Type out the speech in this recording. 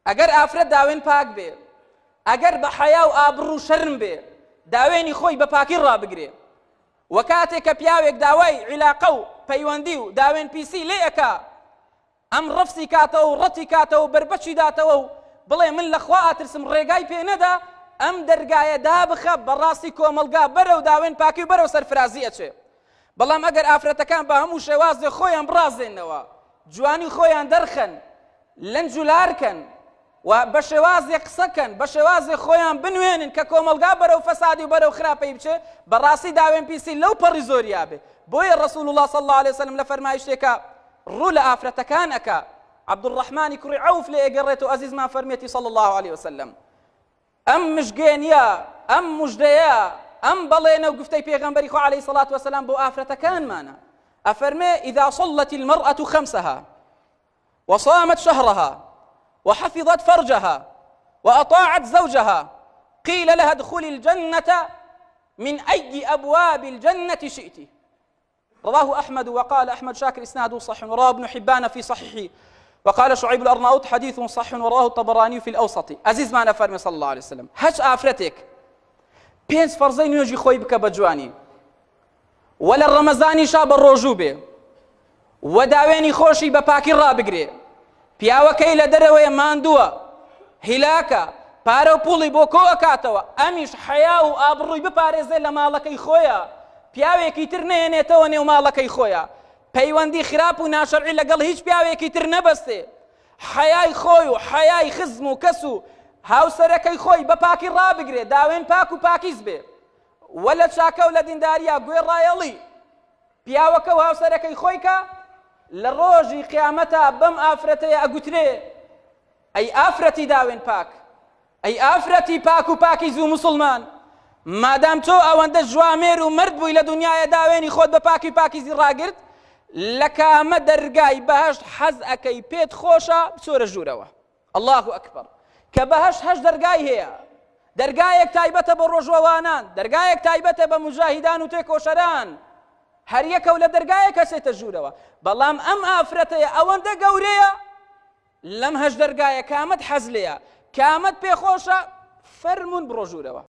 ئەگەر ئافرەت داوێن پاک بێ، ئەگەر بە حەیا و ئابڕوو و شەرم بێ، داوێنی خۆی بە پاکی ڕابگرێ و کاتێ کە پیاوێک داوای عیلاقە و پەیوەندی و داوێن پیسی لێ ئەکا، ئەم ڕەفزی کاتەوە و ڕەتی کاتەوە و بەربەچی داتەوە و بڵێ من لە خوا ئەترسم ڕێگای پێ نەدا، ئەم دەرگایە دابخە، بەڕاستی کۆمەڵگا بەرەو داوێن پاکی و بەرەو سەرفرازی ئەچێ. بەڵام ئەگەر ئافرەتەکان بە هەموو شێوازێ خۆیان بڕازێنەوە، جوانی خۆیان دەرخەن، لەنج و لار کەن و بە شێوازێ قسە کەن، بە شێوازێ خۆیان بنوێنن کە کۆمەڵگا بەرەو فەسادی و بەرەو خراپەی بچێ، بەڕاستی داوێن پیسی لەو پەڕی زۆریا بێ. بۆیە ڕەسوڵ اللە صلی اللە علیە وسلم لە فەرمایشتێکا ڕوو لە ئافرەتەکان ئەکا، عەبدولڕەحمانی کوڕی عەوف لێ ئەگەڕێتەوە ئەزیزمان فەرمیەتی صلی اللە علیە وسلم، ئەم مژگێنیە، ئەم مژدەیە، ئەم بەڵێنە و گفتەی پێغەمبەری خوا علیە الصلوة والسلام بۆ ئافرەتەکانمانە، ئەفەرمێ اذا صلت المرأة خمسها وصامت شهرها وحفظت فرجها وأطاعت زوجها قيل لها ادخلي الجنة من أي أبواب الجنة شئت. رواه أحمد وقال أحمد شاكر إسناده صحيح ورواه ابن حبان في صحيحه وقال شعيب الأرناؤوط حديث صحيح ورواه الطبراني في الأوسط. ئەزیزمان ئەفەرمێ صلى الله عليه وسلم هەچ ئافرەتێک پێنج فەرزەی نوێژی خۆی بکە بە جوانی و لە ڕەمەزانیشا بە ڕۆژوو بێ و داوێنی خۆشی بە پاکی ڕابگرێ پیاوەکەی لە دەرەوەیە ماندووە هیلاکە پارە و پوڵی بۆ کۆ ئەکاتەوە ئەمیش حەیا و ئابڕووی بپارێزێ لە ماڵەکەی خۆیە پیاوێکی تر نەهێنێتەوە نێو ماڵەکەی خۆیە پەیوەندی خراپ و ناشەرعی لەگەڵ هیچ پیاوێکی تر نەبەستێ حەیای خۆی و حەیای خزم و کەس و هاوسەرەکەی خۆی بە پاکی ڕابگرێ داوێن پاک و پاکیز بێ و لە چاکە و لە دینداریا گوێڕایەڵی پیاوەکە و هاوسەرەکەی خۆی کە لە ڕۆژی قیامەتا بەم ئافرەتەیە ئەگوترێ ئەی ئافرەتی داوێن پاک، ئەی ئافرەتی پاک و پاکیز و موسڵمان، مادام تۆ ئەوەندە جوامێر و مەرد بووی لە دونیایە داوێنی خۆت بە پاکی و پاکیزی ڕاگرت، لە کامە دەرگای بەهەشت حەز ئەکەی پێت خۆشە بچۆرە ژوورەوە. اللە اکبر کە بەهەشت هەشت دەرگای هەیە، دەرگایەک تایبەتە بە ڕۆژوەوانان، دەرگایەک تایبەتە بە موجاهیدان و تێکۆشەران، هەریەکە و لە دەرگایەک ئەچێتە ژوورەوە، بەڵام ئەم ئافرەتەیە ئەوەندە گەورەیە لەم هەشت دەرگایە کامەت حەز لێیە، کامەت پێخۆشە فەرموون بڕۆ ژوورەوە.